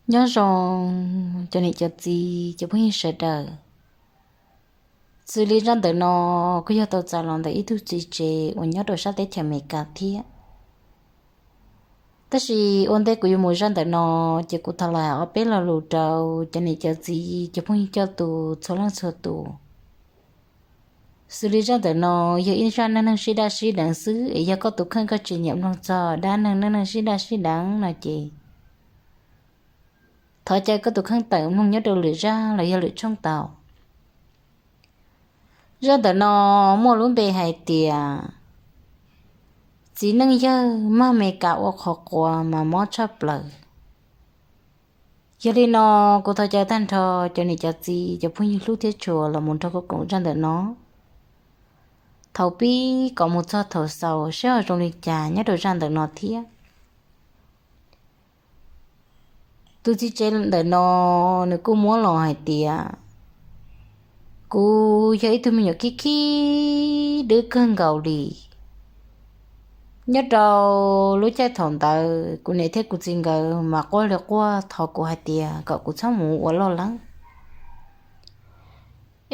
Nyob zoo cov niam cov txiv cov phooj ywg sawv daws. Xws li zaj ntawm no kuj yog tau txais los ntawm ib tug txiv tsev uas nyob rau sab teb chaws Amelikas thiab. Tab sis ua ntej kuv yuav mus zaj ntawm no, ces kuv thov hais ob peb lo lus rau cov niam cov txiv cov phooj ywg coj tus txhua leej txhua tus. Xws li zaj ntawm no yog ib zaj neej neeg sib daj sib deev xwb, es yog koj tus kheej koj tsis nyiam mloog txog dab neeg neej neeg sib daj sib deev no ces thov caw koj tus kheej tawm mloog nyob rau lwm zaj los yog lwm tshooj tau. Zaj ntawm no muaj lub npe hais tias txiv neej yawg mag me kas ua qhov quav mas mob tshaj plaws. Yog li no, kuv thov caw tag nrho cov niam cov txiv cov phooj ywg hlub thiab tshua los mus nrog kuv koom zaj ntawm no thaum pib kom mus txog thaum xaus seb ho zoo li cas nyob rau zaj ntawm no thiab. Tus txiv tsev ntawm no nws kuj muab los hais tias kuv yog ib tug me nyuam khib khib dwb kawg nkaus li. Nyob rau lub caij thaum ntawd kuv niam thiab kuv txiv nkawd mas quaj li quaj thov kuv hais tias kom kuv txhob mus ua loj leeb,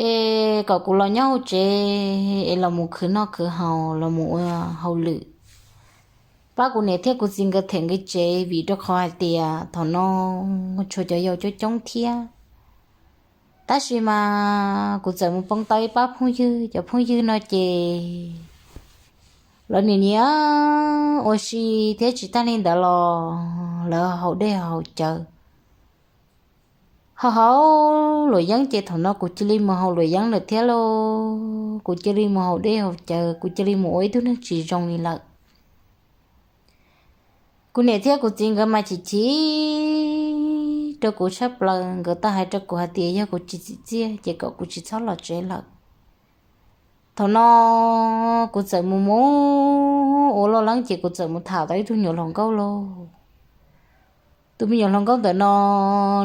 es kom kuv los nyob hauv tsev es los mus khwv noj khwv haus los mus ua hauj lwm, pab kuv niam thiab kuv txiv nkawd them nqi tsev, vim rau qhov hais tias thaum no tshuav cov yau coob coob thiab. Tab sis mas kuv txawm mus poob tau ib pab phooj ywg, cov phooj ywg no ces lawv nim niam ua si thiab tsis tag li ntawd los lawv haus dej haus cawv, haus haus luam yeeb ces thaum no kuv cia li mus haus luam yeeb lawm thiab lauj. Kuv cia li mus haus dej haus cawv, kuv cia li mus ua ib tug neeg tsis zoo li lawm. Kuv niam thiab kuv txiv nkawd mas chim chim rau kuv tshaj plaws, nkawd tau hais rau kuv hais tias yog kuv tsis tsim txiaj ces kom kuv tsis txhob los tsev lawm. Thaum no kuv txawm mus mus ua loj leeb ces kuv txawm mus tham tau ib tug me nyuam hluas nkauj lauj. Tus me nyuam hluas nkauj ntawm no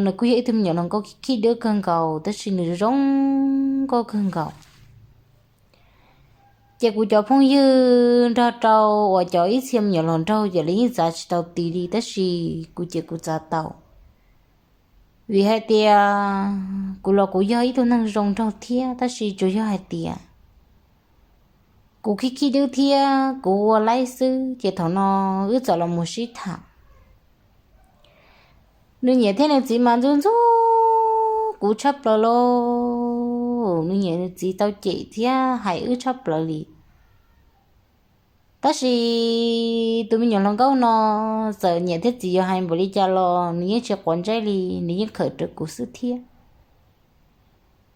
nws kuj yog ib tug me nyuam hluas nkauj khib dwb kawg nkaus tab sis nws zoo nkauj kawg nkaus. Ces kuv cov phooj ywg nrog rau uas cov ib txhia me nyuam hluas nraug ces lawv yeej txav tsis tau ti li, tab sis kuv ces kuv txav tau. Vim hais tias kuv los kuv yog ib tug neeg zoo nraug thiab, tab sis tsuas yog hais tias kuv khib khib dwb thiab kuv ua laib xwb, ces thaum no wb txawm los mus sib tham. Nws niam thiab nws txiv mas ntxub ntxub kuv tshaj plaws lauj, nws niam nws txiv tau cem thiab hais wb tshaj plaws li. Tab sis tus me nyuam hluas nkauj no txawm niam thiab txiv yuav hais npaum li cas los nws yeej tsis quav ntsej li, nws yeej khawm rau kuv xwb thiab.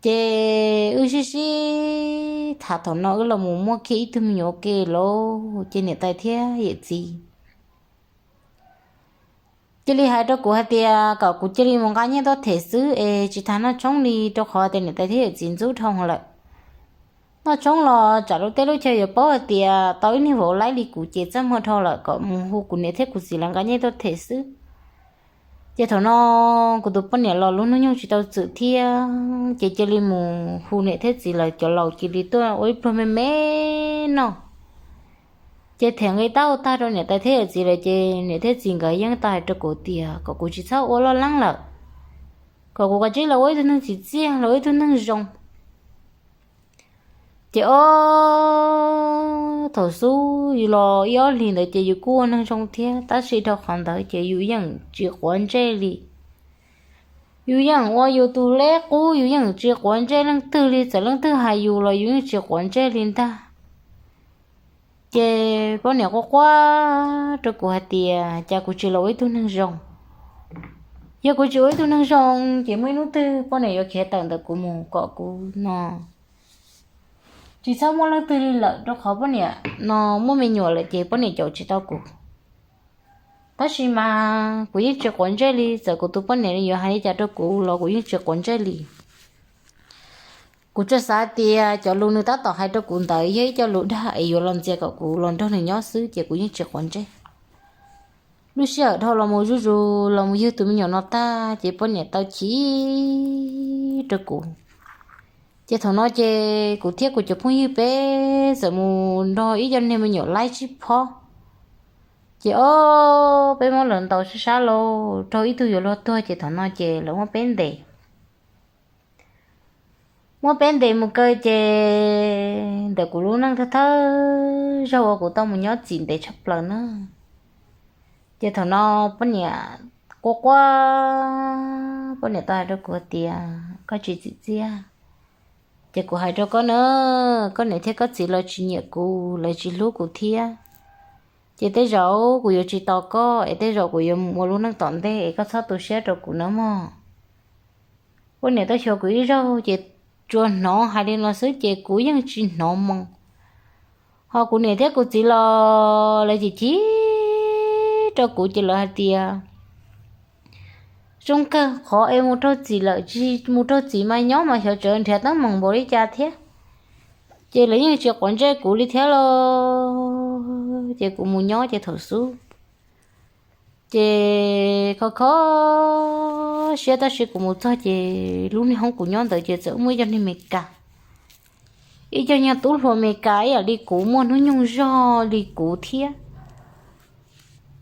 Ces wb sib sib tham thaum no wb los mus muaj kiag ib tug me nyuam ua ke lauj, ces niam tais thiab yawm txiv cia li hais rau kuv hais tias kom kuv cia li mus nqa nyiaj tuaj them xwb es tsis tas noj tshoob li, rau qhov tias niam tais thiab yawm txiv ntxub dhau lawm. Noj tshoob los tsam lub teb lub chaw yuav paub hais tias tau ib niag vauv laib li kuv ces txaj muag dhau lawm, kom mus hu kuv niam thiab kuv txiv lawv nqa nyiaj tuaj them xwb. Ces thaum no kuv tus poj niam los lub hnub nyoog tsis tau txwm thiab, ces cia li mus hu niam thiab txiv lawv cov laus cia li tuaj ua ib pluag me me noj. Ces them nqi tau tag rau niam tais thiab yawm txiv lawm ces niam thiab txiv nkawd yeej tau hais rau kuv tias kom kuv tsis txhob ua loj leeb lawm, kom kuv kav tsij los ua ib tug neeg tsim txiaj, los ua ib tug neeg zoo. Ces ob thaum xub yus los ib ob hlis ntawd ces yus kuj ua neeg zoo thiab, tab sis dhau qhov ntawd ces yus yeej tsis quav ntsej li. Yus yeej ua yus tus leb qub, yus yeej tsis quav ntsej leej twg li, txawm leej twg hais yus los yus yeej tsis quav ntsej li ntag. Ces poj niam quaj quaj rau kuv hais tias cas kuv tsis los ua ib tug neeg zoo. Yog kuv tsis ua ib tug neeg zoo ces muaj ib hnub twg poj niam yuav khiav tawm ntawm kuv mus kom kuv no tsis txhob muaj leej twg li lawm, rau qhov poj niam no muaj me nyuam lawm ces poj niam caum tsis tau kuv. Tab sis mas kuv yeej tsis quav ntsej li, txawm kuv tus poj niam yuav hais li cas rau kuv los kuv yeej tsis quav ntsej li. Kuv tsuas xav tias cov lus nws tab tom hais rau kuv ntawd yog ib co lus dag es yuav los ntxias kom kuv los nrog nws nyob xwb ces kuv yeej tsis quav ntsej. Lub sij hawm dhau los mus zuj zus los mus yug tus me nyuam no tag ces poj niam tau chim rau kuv. Ces thaum no ces kuv thiab kuv cov phooj ywg peb txawm mus nrog ib co niag me nyuam laib tsib phob. Ces ob peb muab lawv ntaus sab sab lauj, raug ib tug yuav luag tuag ces thaum no ces lawv muab peb ntes. Muab peb ntes mus kaw ces ntawm kuv lub neej thawj thawj zaug uas kuv tau mus nyob txim ntev tshaj plaws na. Ces thaum no poj niam quaj quaj, poj niam tau hais rau kuv tias koj tsis txim txiaj. Ces kuv hais rau koj na, koj niam thiab koj txiv lawv tsis nyiam kuv, lawv tsis hlub kuv thiab. Ces tej zaum kuv yuav tsis tos koj es tej zaum kuv yuav mus ua lub neej tom ntej es koj txhob tu siab rau kuv nawb mog. Poj niam tau xyuas kuv ib zaug ces tsuas hnov hais li no xwb ces kuv yeej tsis hnov moo. Ho kuv niam thiab kuv txiv los lawv cim cim rau kuv ces lawv hais tias zoo kawg qhov es mus raug txim lawm, tsis mus raug txim mas nyob mas xyov tsawv nrhiav teeb meem npaum li cas thiab. Ces lawv yeej tsis quav ntsej kuv li thiab los ces kuv mus nyob ces thaum xub ces kho kho siab tab sis kuv mus txog ces lub niag hoob kuv nyob ntawd ces txawm muaj ib co niag Meskas, ib co niag tub hluas Meskas ib yam li kuv muaj hnub nyoog zog li kuv thiab.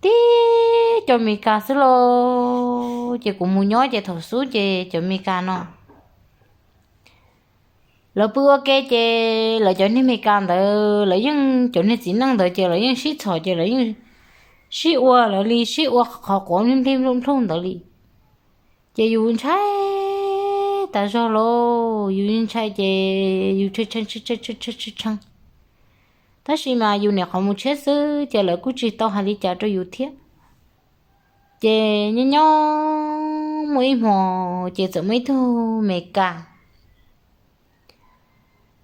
Tib co Meskas xwb los ces kuv mus nyob ces thaum xub ces cov Meskas no lawv pw ua ke ces lawv cov niag Meskas ntawd lawv yeej cov niag txiv neej ntawd ces lawv yeej sib txhom ces lawv yeej sib ua lawv li sib ua qhov quav nplij nplij nplauj ntawd li. Ces yus ntshai tas zog lauj, yus ntshai ces yus tshee tshee. Tab sis mas yus niam qhov mus tshiab xwb ces lawv kuj tsis tau hais li cas rau yus thiab. Ces nyob nyob muaj ib hmo ces txawm muaj ib tug Meskas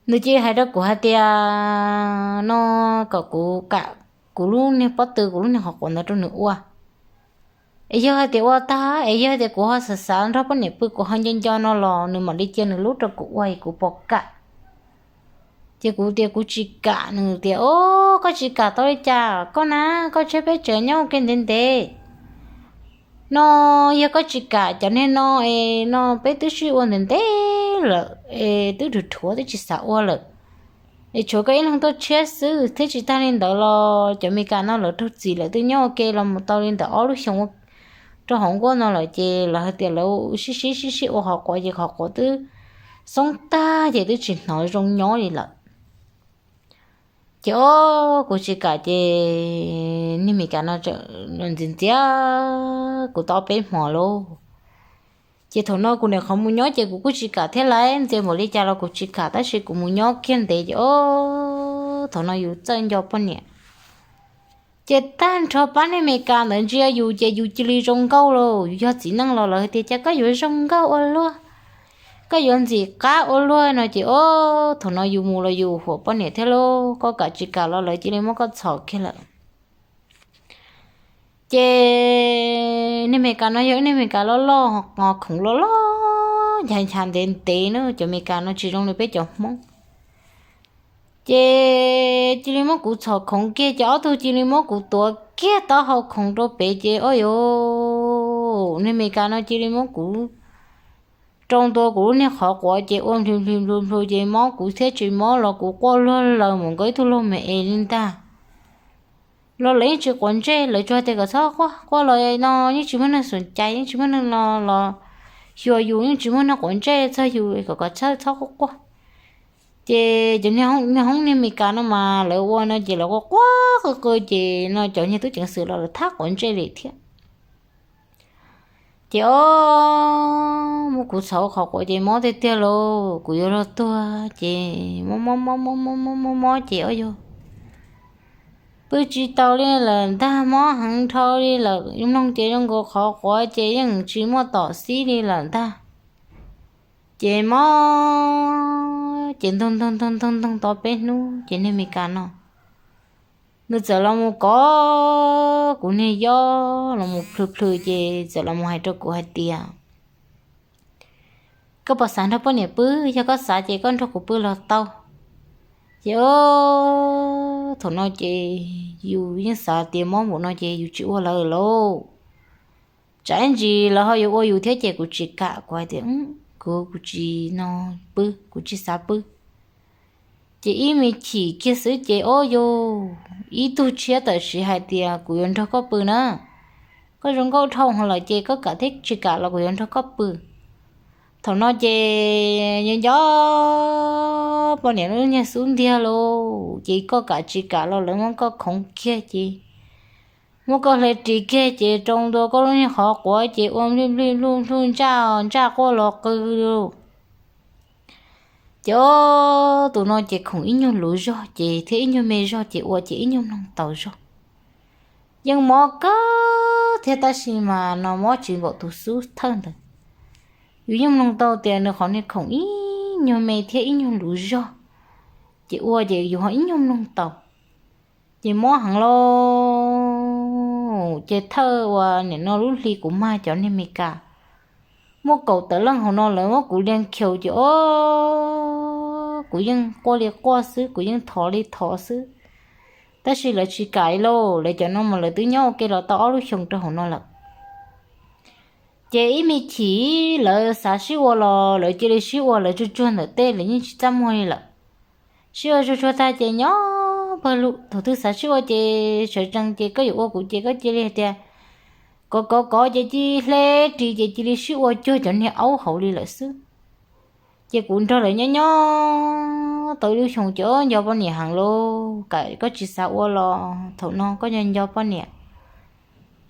nws cia li hais rau kuv hais tias no kom kuv kam kuv lub niag pob tw kuv lub niag qhov quav ntawd rau nws ua. Es yog hais tias ua tag es yog hais tias kuv ho xav xav nrog poj niam pw kuv ho nco nco no los nws mam li cia nws lub rau kuv ua es kuv puas kam. Ces kuv tias kuv tsis kam, nws tias o, koj tsis kam tau li cas, koj na, koj tshiab peb tsev nyob ua ke ntev ntev no, yog koj tsis kam cov niag no es no peb twb sib ua ntev ntev lawm es twb dhuav dhuav twb tsis xav ua lawm es tshuav koj ib leeg tuaj tshiab xwb. Thiab tsis tag li ntawd los cov Meskas no lawv raug txim lawm twb nyob ua ke los mus tau li ntawm ob lub xyoo rau hauv nkuaj no lawm ces lawv hais tias lawv sib sib sib sib ua qhov quav ces qhov quav twb xoob tag ces twb tsis hnov zoo nyob li lawm. Ces o, kuv tsis kam ces niag Meskas no tseem ntxias ntxias kuv tau peb hmo lauj. Ces thaum no kuv niam qhov mus nyob ces kuv kuj tsis kam thiab lauj, ntxias npaum li cas los kuv tsis kam tab sis kuv mus nyob kiag ntev ces o, thaum no yus txawj nco poj niam. Ces tag nrho pab niag Meskas ntawd ntsia yus ces yus cia li zoo nkauj lauj, yus yog txiv neej los lawv tias cas koj yuav zoo nkauj ua luaj, koj yuav ntxim qab ua luaj no ces o, thaum no yus mus los yus huam poj niam thiab lauj, koj kam tsis kam los lawv cia li muab koj txhom kiag lawm. Ces niag Meskas no yog ib niag Meskas loj loj, khoom loj loj, nchav nchav ntev ntev na, cov Meskas no tsis zoo li peb cov Hmoob. Ces cia li muab kuv txhom khoov kiag ces ob tug cia li muab kuv tuav kiag taub hau khoov rau pem ces o yos, niag Meskas no cia li muab kuv rau ntua kuv lub niag qhov quav ces ua nplhws nplhws nplhws nplhws ces mob kuv thiab tsis mob los kuv quaj luag laws mus nkaus ib tug luag me es li ntag. Los lawv yeej tsis quav ntsej, lawv tsuas tias kom txhob quaj, quaj los no yeej tsis muaj neeg xum cai, yeej tsis muaj neeg no los xyuas yus, yeej tsis muaj neeg quav ntsej txog yus kom kom txhob txhob quaj quaj. Ces cov niag hoob niag Meskas no mas lawv ua no ces lawv quaj quaj qw qw ces no cov niag tub ceev xwm los lawv thab quav ntsej li thiab. Ces o, muab kuv txhom qhov quav ces mob tiag tiag lauj, kuv yuav luag tuag ces mob mob mob mob mob mob mob ces o yog pw tsis tau li lawm ntag, mob heev dhau li lawm, mloog ces zoo nkaus qhov quav ces yeej tsis muaj tom xib li lawm ntag. Ces mob ces ntog ntog ntog ntog ntog tau peb hnub ces niag Meskas no nws txawm los mus kov kuv niag yob los mus plhws plhws ces txawm los mus hais rau kuv hais tias koj puas xav nrog poj niam pw? Yog koj xav ces koj nrog kuv pw los tau. Ces o, thaum no ces yus yeej xav tias mob npaum no ces yus tsis ua lawv lauj, tsam ib ntsis lawv ho yuav ua yus thiab ces kuv tsis kam, kuv hais tias kuv kuv tsis no pw, kuv tsis xav pw. Ces ib me chim kiag xwb ces ob yus ib tug tshiab tawm siv hais tias, kuv yuav nrog koj pw na, koj zoo nkauj dhau hov lawm ces koj kam thiab tsis kam los kuv yuav nrog koj pw. Thaum no ces nco nco poj niam lub niag xub ntiag lauj, ces koj kam tsis kam los lawv muab koj khoov kiag ces muab koj hle ris kiag ces rau ntua koj lub niag qhov quav ces ua nplij nplij nplij nplij ntsaj ntsaj quaj los qw lauj. Ces ob tus no ces khoom ib nyuag luv zog ces thiab ib nyuag me zog ces ua ces ib nyuag mloog taus zog. Yeej mob kawg thiab tab sis mas no mob tsis npaum tus xub thawj ntawd. Yus yeej mloog tau tias nws qhov niag khoom ib nyuag me thiab ib nyuag luv zog, ces ua ces yus ho ib nyuag mloog tau. Ces mob heev lauj, ces thawj uas nim no lub hli kuv mag cov niag Meskas muaj kaum tawm leej hauv no lawv muab kuv lia khiaus ces ob kuv yeej quaj li quaj xwb, kuv yeej thov li thov xwb. Tab sis lawv tsis kam lauj, lawv cov no mas lawv twb nyob ua ke los tau ob lub xyoos rau hauv no lawm. Ces ib me chim lawv xav sib ua los lawv cia li sib ua, lawv tsuag tsuag ntawm tej lawv yeej tsis txaj muag li lawm. Sib ua tsuag tsuag tag ces nyob pawg lug, thaum twg xav sib ua ces sawv tsees ces koj yuav ua kuv ces koj cia li hais tias kov kov kov ces cia li hle ris ces cia li sib ua cuag cov niag aub hauv li lawm xwb. Ces kuv nrog lawv nyob nyob tau ib lub xyoos ces nco poj niam heev lauj, kam koj tsis xav ua los thaum no koj nco nco poj niam.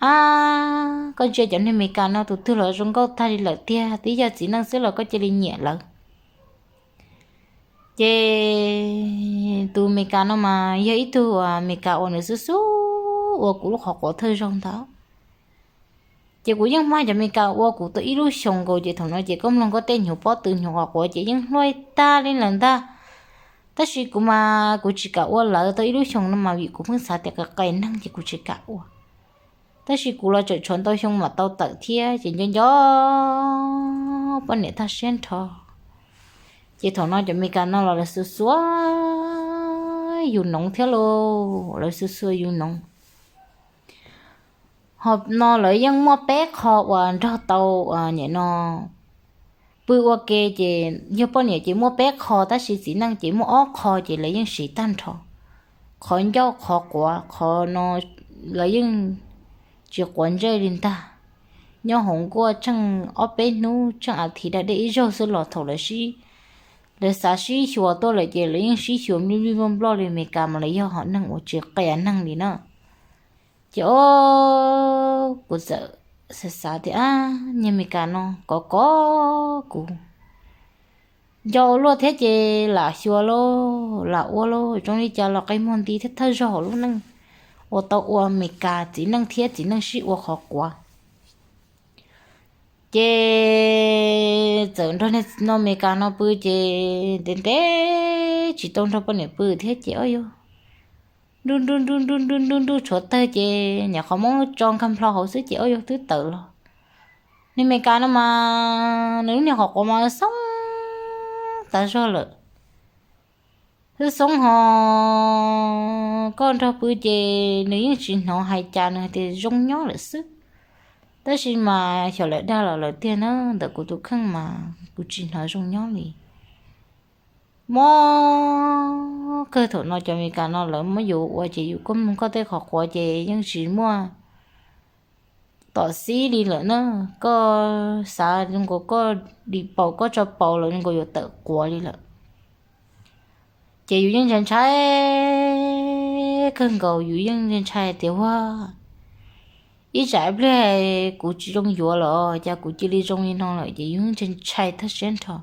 Ab, koj ntsia cov niag Meskas no tus twg los zoo nkauj tag li lawm tiag, twb yog txiv neej xwb los koj cia li nyiam lawv. Ces tus Meskas no mas yog ib tug Meskas uas nws xub xub ua kuv lub qhov quav thawj zaug ntag. Ces kuv yeej mag cov Meskas ua kuv tau ib lub xyoos nkaus ces thaum no ces koj mloog koj tej hnyuv pob tw hnyuv qhov quav ces yeej hluaj tag li lawm ntag. Tab sis kuv mas kuv tsis kam ua lawv tau ib lub xyoos no mas vim kuv pheej xav tias qias qias neeg ces kuv tsis kam ua. Tab sis kuv los tseem tshuav ntau xyoo mam tau tawm thiab ces nco nco poj niam tag siab nrho. Ces thaum no cov Meskas no los lawv xuas xuas yus noov thiab lauj, lawv xuas xuas yus noov. Ho no lawv yeej muaj peb qho uas nrog tau, nim no pw ua ke ces yog poj niam ces muaj peb qho tab sis txiv neej ces muaj ob qho ces lawv yeej siv tag nrho. Qhov ncauj qhov quav qhov no lawv yeej tsis quav ntsej li ntag. Nyob hauv nkuaj tsheej ob peb hnub tsheej a thiv da dej ib zaug xwb los thaum lawv sib, lawv xav sib xyuas tuaj lawm ces lawv yeej sib xyuas nplij nplij nploj nploj li. Meskas mas lawv yog hom neeg uas tsis qias neeg li na. Ces o, kuv txawm xav xav tias, ab, niag Meskas no kov kov kuv, nco ua luaj thiab ces lam xyuas lauj, lam ua lauj, zoo li cas los qe muag nti thiab thawj zaug hauv lub neej uas tau ua Meskas txiv neej thiab txiv neej sib ua qhov quav. Ces txawm nrog niag no Meskas no pw ces ntev ntev tsis tau nrog poj niam pw thiab ces o yog nruj nruj nruj nruj nruj nruj nruj tshuav tawg ces nyuam qhuav muab tso nkag nplho hauv xwb ces o yog twb tawm los. Niag Meskas no mas nws lub niag qhov quav mas xoob tas zog lawm. Xoob xoob ho koj nrog pw ces nws yeej tsis hnov hais cas, nws hais tias zoo nyob lawm xwb. Tab sis mas xyov lawv dag los lawv tiag na, ntawm kuv tus kheej mas kuv tsis hnov zoo nyob li. Mob kawg thaum no cov Meskas no lawv muab yus ua ces yus kuj mloog koj tej qhov quav ces yeej tsis muaj tom xib li lawm na. Koj xav zoo nkaus koj dim paus koj tso paus los zoo nkaus yuav tawm quav li lawm. Ces yus yeej ntshai ntshai kawg nkaus, yus yeej ntshai ntshai tias ua ib tsam ib pliag kuv tsis zoo yuav los cas kuv cia li zoo li no lawm ces yus yeej ntshai ntshai thawj siab nrho.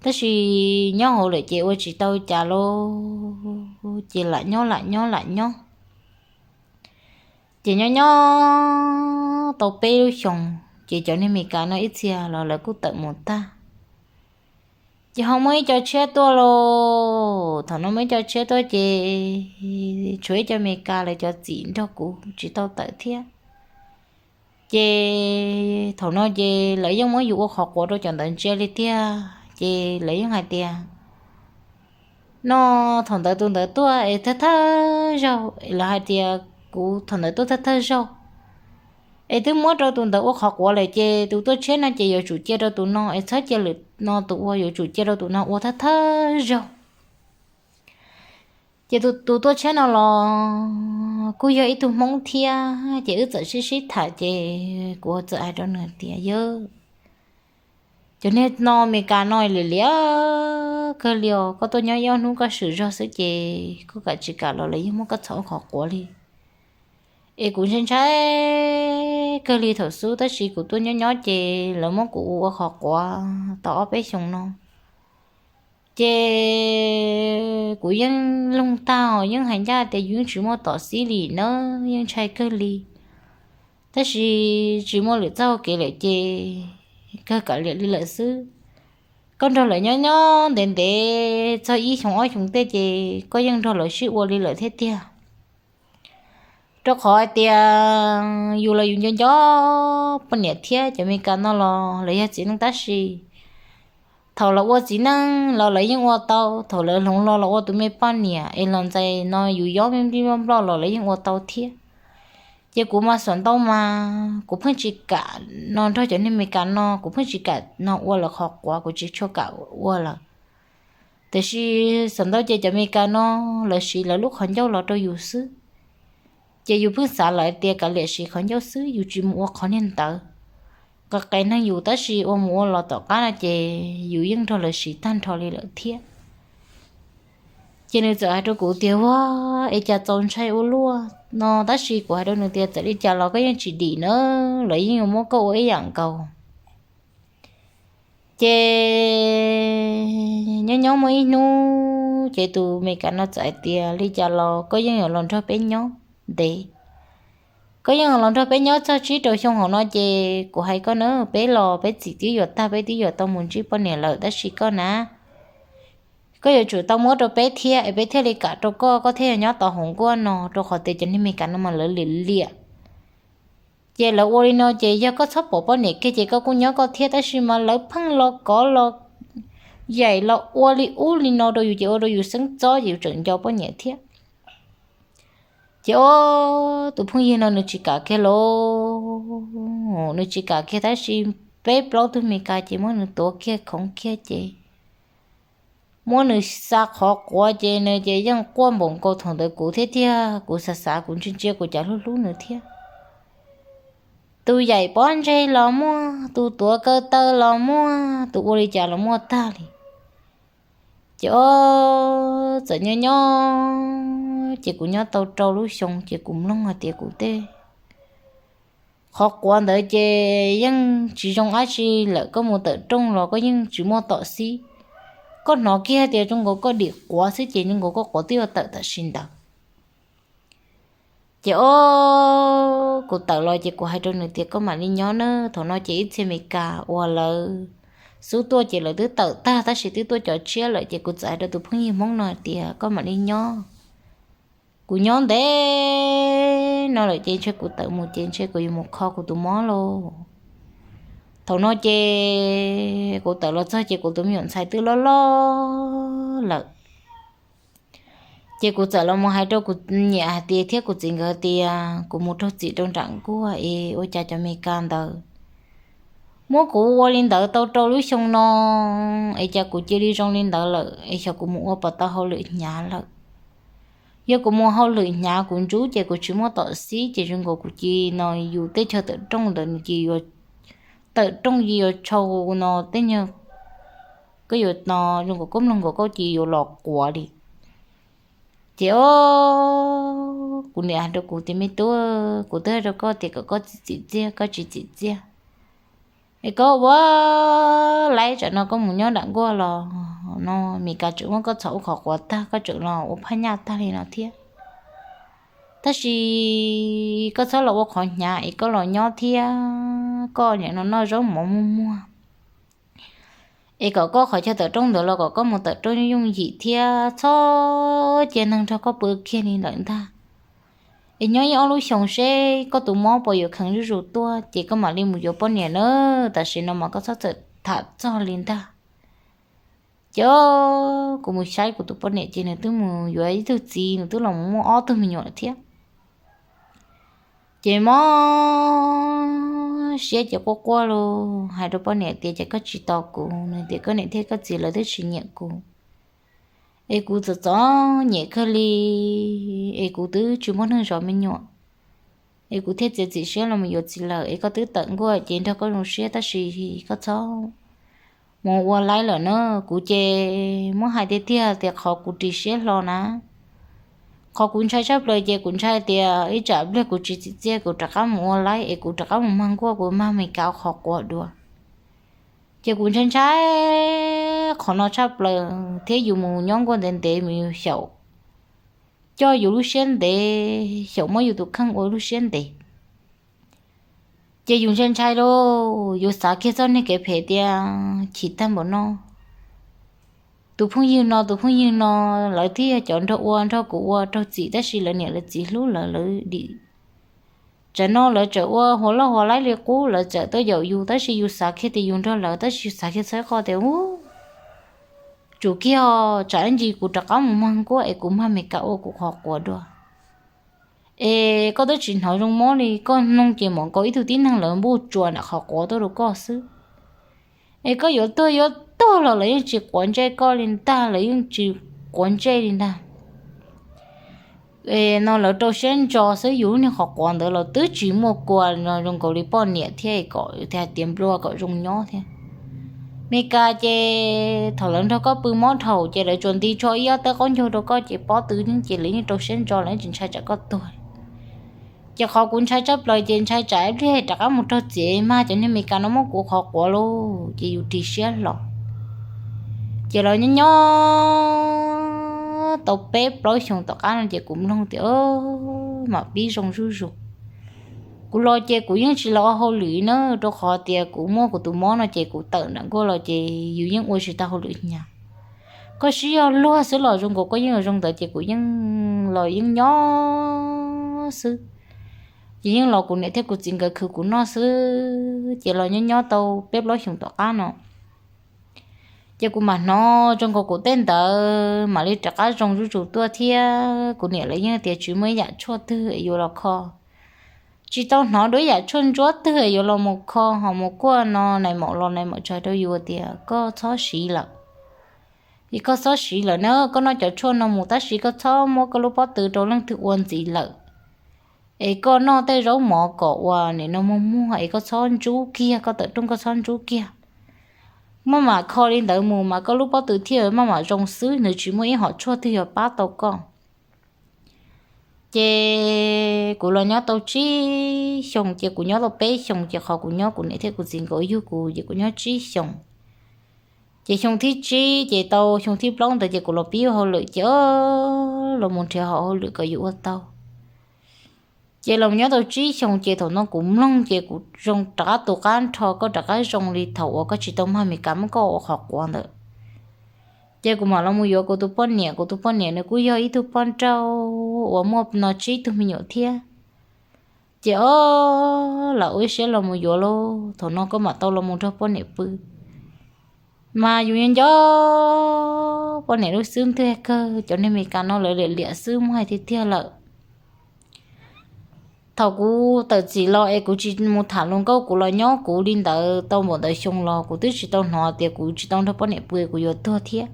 Tab sis nyob hauv lawm ces ua tsis tau cas lauj, ces lam nyob lam nyob lam nyob. Ces nyob nyob tau peb lub xyoos ces cov niag Meskas no ib txhia los lawv kuj tawm mus tag. Ces ho muaj ib co tshiab tuaj lauj. Thaum no muaj ib co tshiab tuaj ces tshuav ib co Meskas lawv cov txim nrog kuv tsis tau tawm thiab. Ces thaum no ces lawv yeej muab yus ua qhov quav rau cov ntawd ntsia li tiag, ces lawv yeej hais tias no thaum ntawd tus ntawd tuaj es thawj thawj zaug, lawv hais tias kuv thaum ntawd tuaj thawj thawj zaug, es twb muab rau tus ntawd ua qhov quav lawm ces tus tuaj tshiab no ces yuav tsum cia rau tus no, es txhob cia lwm no tus ua, yuav tsum cia rau tus no ua thawj thawj zaug. Ces tus tus tuaj tshiab no los kuj yog ib tug Hmoob thiab, ces wb txawm sib sib tham, ces kuv txawm hais rau nws tias, Yawg, cov niag no Meskas no liam liam kawg li os, koj tuaj nyob ib ob hnub koj swm zog xwb ces koj kam tsis kam los lawv yeej muab koj txhom ua qhov quav li. Es kuv ntshai ntshai kawg li thaum xub tab sis kuv tuaj nyob nyob ces lawv muab kuv ua qhov quav tau ob peb xyoos no. Ces kuv yeej loog tag, yeej hais ncaj tias yus yeej tsis muaj tom xib li na, yeej ntshai kawg li. Tab sis tsis muaj lwm txoj hau kev lawm ces kawg kam liam li lawm xwb. Koj nrog lawv nyob nyob ntev ntev txog ib xyoo ob xyoo tej ces koj yeej nrog lawv sib ua li lawm thiab tiag. Rau qhov hais tias yus los yus nco nco poj niam thiab, cov Meskas no los lawv yog txiv neej tab sis thaum lawv ua txiv neej los lawv yeej ua tau, thaum lawv hloov hlo los ua tus me poj niam es los ntxais no yus yob nplij nplij nploj nploj los lawv yeej ua tau thiab. Ces kuv mas xuam ntau mas kuv pheej tsis kam no nrog cov neeg Meskas no, kuv pheej tsis kam no ua lawv qhov quav, kuv tsis tshua kam ua lawm. Tiam sis xuam ntau ces cov Meskas no lawv siv lawv lub qhov ncauj los rau yus xwb. Ces yus pheej xav lawm tias kav liam siv qhov ncauj xwb, yus tsis mus ua qhov niag ntawd. Qas qes neeg yus tab sis ua mus ua los tom qab no ces yus yeej nrog lawv siv tag nrho li lawm thiab. Ces nws txawm hais rau kuv tias, Ua, es cas txaus ntshai ua luaj no, tab sis kuv hais rau nws tias, Txawm li cas los koj yeej tsis dim na, lawv yeej yuav muab koj ua ib yam nkaus. Ces nyob nyob muaj ib hnub ces tus Meskas no txawm hais tias, Li cas los koj yeej yuav los nrog peb nyob ntev. Koj yeej los nrog peb nyob txog tsib rau xyoo hauv no ces kuv hais koj na, peb los peb txim twb yuav tag, peb twb yuav tau mus ntsib poj niam lawm, tab sis koj na, koj yuav tsum tau muab rau peb thiab es peb thiaj li kam rau koj, koj thiaj yuav nyob tau hauv nkuaj no, rau qhov tias cov neeg Meskas no mas lawv liam liam. Ces lawv ua li no ces yog koj txhob pom poj niam kiag ces koj kuj nyob koj thiab, tab sis mas lawv pheej los kov los yaim los ua li ub li no rau yus ces ua rau yus xeeb txob ces yus tseem nco poj niam thiab. Ces o, tus phooj ywg no nws tsis kam kiag lauj, nws tsis kam kiag tab sis peb plaub tug Meskas ces muab nws tuav kiag khoov kiag ces muab nws xa qhov quav ces nws ces yeej quaj npaum nkaus thaum ntawd kuv thiab tiag, kuv xav xav kuv ntsia ntsia kuv cas hlub hlub nws thiab. Tus yaim pob ntseg los muaj, tus tuav kaw taw los muaj, tus ua li cas los muaj tag li. Ces o, txawm nyob nyob ces kuv nyob tau rau lub xyoo ces kuv mloog hais tias kuv tej qhov quav ntawd ces yeej tsis zoo dab tsi lawm, koj mus tawm rooj los koj yeej tsis muaj tom xib. Koj hnov kiag tias zoo nkaus koj dim quav xwb ces zoo nkaus koj quav twb yuav tawm tam sim ntawd. Ces o, kuv tawm los ces kuv hais rau nws tias koj mam li nyob na, thaum no ces ib txhia Meskas uas lawv xub tuaj ces lawv twb tawm tag tab sis twb tuaj cov tshiab lawm ces kuv txawm hais rau tus phooj ywg Hmoob no tias koj mam li nyob. Kuv nyob ntev no lawm ces ntshe kuv tawm mus ces ntshe kuv yuav mus kho kuv tus mob lauj. Thaum no ces kuv tawm los txog ces kuv tus me nyuam ntxhais twb loj loj lawm. Ces kuv txawm los mus hais rau kuv niam hais tias thiab kuv txiv nkawd tias kuv mus raug txim rau nram nkuaj es ua cas cov Meskas ntawd muab kuv ua li ntawd tau rau lub xyoo no es cas kuv cia li zoo li ntawd lawm es xyov kuv mus ua puas tau hauj lwm hnyav lawm. Yog kuv mus hauj lwm hnyav kuv ntsub ces kuv tsis muaj tom xib ces zoo nkaus kuv cia li no yus tej chaw tawm rooj ntawd nws cia li yuav tawm rooj cia li yuav tshau no tej nyuag, koj yuav no zoo nkaus koj mloog nkaus koj cia li yuav los quav li. Ces o, kuv niam hais rau kuv tias me tub, kuv twb hais rau koj tias kom koj txiv txim txiaj koj tsis txim txiaj. Es koj ua laib tsam no koj mus nyob nram nkuaj los no Meskas tseem muab koj txhom ua qhov quav tag koj tseem los ua phaj nyaj tag li no thiab. Tab sis koj txhob los ua qhov hnyav es koj los nyob thiab koj nim no noj zaub mov muag muag. Es kom koj qhov chaw tawm rooj ntawd los kom koj mus tawm rooj yooj yooj yim thiab txhob cia neeg nrog koj pw kiag li lawm ntag. Es nyob ib ob lub xyoos seb koj tus mob puas yuav kheev zuj zus tuaj ces koj mam li mus yuav poj niam na. Tam sim no mas koj txhob txawm tham txog li ntag. Ces kuv mus saib kuv tus poj niam ces nws twb mus yuav ib tug txiv, nws twb los muaj ob tug me nyuam lawm thiab. Ces mob siab ces quaj quaj los hais rau poj niam tias ces koj tsis tos kuv, nws tias koj niam thiab koj txiv lawv twb tsis nyiam kuv. Es kuv txom txom nyem kawg li, es kuv twb tsis muaj neeg zov me nyuam, es kuv thiaj txiav txim siab los yuav txiv lawm. Es koj twb tawm nkuaj ces nrog koj zoo siab, tab sis koj txhob mus ua laib lawm na. Kuv ces muab hais tiag tiag tias qhov kuv ris siab hlo na, qhov kuv ntshai tshaj plaws ces kuv ntshai tias ib tsam pliag kuv tsis txim txiaj kuv rov qab mus ua laib es kuv rov qab mus mag nkuaj, kuv mag Amelikas ua qhov quav dua. Ces kuv ntshai ntshai qhov no tshaj plaws thiab. Yus mus nyob nkuaj ntev ntev mus yus xyaum coj yus lub siab ntev, xyaum muab yus tus kheej ua lub siab ntev. Ces yus ntshai ntshai lauj, yus xav kiag txoj niag kev phem tias chim tag npaum no, tus phooj ywg no tus phooj ywg no, lawv thiaj yog cov nrog ua nrog kuv ua raug txim, tab sis lawv niam lawv txiv hlub lawv, lawv dim. Tsam no lawv tseem ua huas loj huas laib li qub, lawv txawm tuaj yaum yus, tab sis yus xav kiag tias yus nrog lawv, tab sis yus xav kiag txhawb qhov tias u, tsum kiag, tsam ib ntsis kuv rov qab mus mag nkuaj es kuv mag Amelikas ua kuv qhov quav dua. Es koj twb tsis hnov zoo mob li, koj mloog ces mam nkaus ib tug tib neeg lawv npuj tsuas nram qhov quav tuaj rau koj xwb. Es koj yuav tuag yuav tuag los lawv yeej tsis quav ntsej koj li ntag, lawv yeej tsis quav ntsej li ntag. No lawv rau siab ntso xwb, yus lub niag qhov quav ntawd los twb tsis muaj kua zoo nkaus li poj niam thiab, kom hais tias nplua kom zoo nyob thiab. Amelikas ces thaum lawv nrog koj pw mob dhau ces lawv tsuas nti tsho ib ob tawb qaub ncaug rau koj ces pob tw ces lawv yeej rau siab ntso, lawv yeej tsis ntshai tsam koj tuag. Ces qhov kuv ntshai tshaj plaws ces ntshai tsam ib pliag rov qab mus raug txim mas cov niag Amelikas no muab kuv qhov quav lauj, ces yus ris siab hlo. Ces los nyob nyob tau peb plaub xyoos tom qab no ces kuv mloog tias mam pib zoo zuj zus. Kuv los ces kuv yeej tsis los ua hauj lwm na, rau qhov tias kuv muaj kuv tus mob no ces kuv tawm nram nkuaj los ces yus yeej ua tsis tau hauj lwm hnyav. Koj sib yog luag xwb los zoo nkaus koj yeej yuav zoo ntawd, ces kuv yeej los yeej nyob xwb. Ces yeej los kuv niam thiab kuv txiv nkawd khwv kuv noj xwb. Ces los nyob nyob tau peb plaub xyoos tom qab no ces kuv mam hnov zoo nkaus kuv tej ntawd mam li rov qab zoo zuj zus tuaj thiab. Kuv niam lawv yeej tias tsis muaj ib yam tshuaj twg es yuav los kho, tsis tau hnov dua ib yam tshuaj ntsuab twg es yuav los mus kho, ho mus kuaj no nais maum los nais maum tsa rau yus tias koj txhob siv lawm. Es koj txhob siv lawm na, koj noj cov tshuaj no mus tab sis koj txhob muab koj lub pob tw rau leej twg ua ntxiv lawm. Es koj noj tej zaub mov kom ua nim no muag muag, es koj txhob ntsub kiag, koj tawm rooj koj txhob ntsub kiag. Maj mam kho li ntawd mus mas koj lub pob tw thiaj maj mam zoo xwb, nws tsis muaj ib hom tshuaj twg yuav pab tau koj. Ces kuv los nyob tau tsib xyoos, ces kuv nyob tau peb xyoos, ces qhov kuv nyob kuv niam thiab kuv txiv nkawd yug kuv ces kuv nyob tsib xyoos. Ces xyoo thib tsib ces tau xyoo thib plaub ntawd ces kuv los pib ua hauj lwm ces los mus nrhiav hom hauj lwm kom yus ua tau. Ces los nyob tau tsib xyoos ces thaum no kuv mloog ces kuv zoo rov qab tu qab nrho, koj rov qab zoo li thaum uas koj tsis tau mag Amelikas muab koj ua qhov quav ntawd. Ces kuv mam los mus yuav kuv tus poj niam, kuv tus poj niam nws kuj yog ib tug poj nrauj uas muaj no tsib tug me nyuam thiab. Ces o, lam ua ib siab los mus yuav lauj, thaum no koj mam tau los mus nrog poj niam pw. Mas yus nco nco poj niam lub xub ntiag kawg, cov neeg Amelikas no lawv liam liam xwb muab hais tiag tiag lawm. Thaum kuv tawm txim los es kuv tsis mus tham hluas nkauj, kuv los nyob kuv li ntawd tau npaum ntawd xyoo los kuv twb tsis tau hnov tias kuv tsis tau nrog poj niam pw kuv yuav tuag thiab.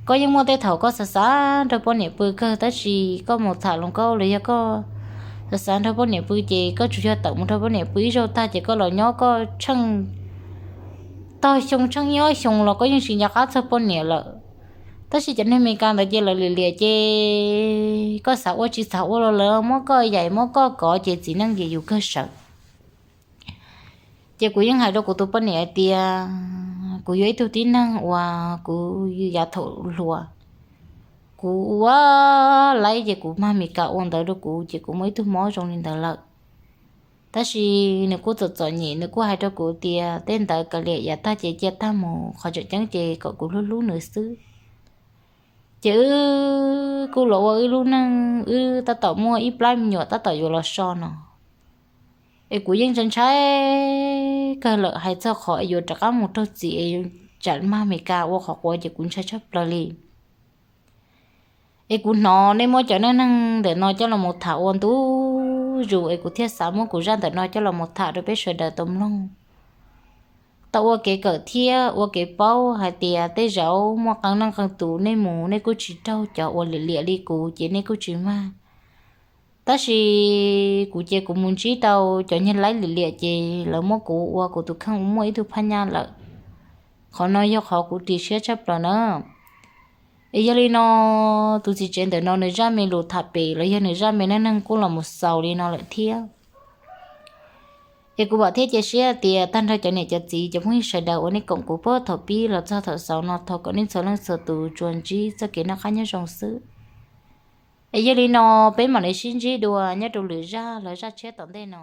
Koj yeej muaj tej thaum koj xav xav nrog poj niam pw kawg tab sis koj mus tham hluas nkauj los yog koj xav xav nrog poj niam pw ces koj tsuas yog tawm mus nrog poj niam pw ib zaug tag ces koj los nyob koj tsheej tog xyoo tsheej ib ob xyoo los koj yeej tsis nco qab txog poj niam lawm. Tab sis cov neeg Amelikas ntawd ces lawv liam liam ces koj xav ua tsis xav ua los lawv muab koj yaim muab koj kov ces txiv neej ces yus kawg sawv. Ces kuv yeej hais rau kuv tus poj niam hais tias kuv yog ib tug tib neeg uas kuv yav thaum hluas kuv ua laib ces kuv mag Amelikas ua ntawd rau kuv ces kuv muaj ib tug mob zoo li ntawd lawm. Tab sis nws kuj txom txom nyem, nws kuj hais rau kuv tias tej ntawd kav liam yav tag ces cia tag mus, qhov tseem ceeb ces kom kuv hlub hlub nws xwb. Ces wb kuj los ua wb lub neej, wb tab tom muaj ib plab me nyuam tab tom yuav los so no. Es kuv yeej ntshai ntshai kawg lawm, hais txog qhov es yuav rov qab mus raug txim es tsam mag Amelikas ua qhov quav ces kuv ntshai tshaj plaws li. Es kuv hnov nej muab cov neej neeg ntawm no coj los mus tham ua ntu zus es kuv thiaj xav muab kuv zaj ntawm no coj los mus tham rau peb sawv daws tau mloog. tau ua kev kawm thiab ua kev paub hais tias tej zaum muaj qee leej qee tus nej mus nej kuj tsis raug cov uas liam liam li kuv ces nej kuj tsis mag. Tab sis kuv ces kuv mus ntsib tau cov niag laib liam liam ces lawv muab kuv ua kuv tus kheej ua muaj ib tug phaj nyaj lawm. Qhov no yog qhov kuv ris siab tshaj plaws na. Es yog li no, tus txiv tsev ntawm no nws zaj me lus tham pem los yog nws zaj me neej neeg kuj los mus xaus li no lawm thiab. Es kuv vam thiab cia siab tias tag nrho cov niam cov txiv cov phooj ywg sawv daws uas nej koom kuv puag thaum pib los txog thaum xaus no, thov kom nej txhua leej txhua tus tsuas ntsib txoj kev noj qab nyob zoo xwb. Es yog li no, peb mam li sib ntsib dua nyob rau lwm zaj los zaj tshiab tom ntej no.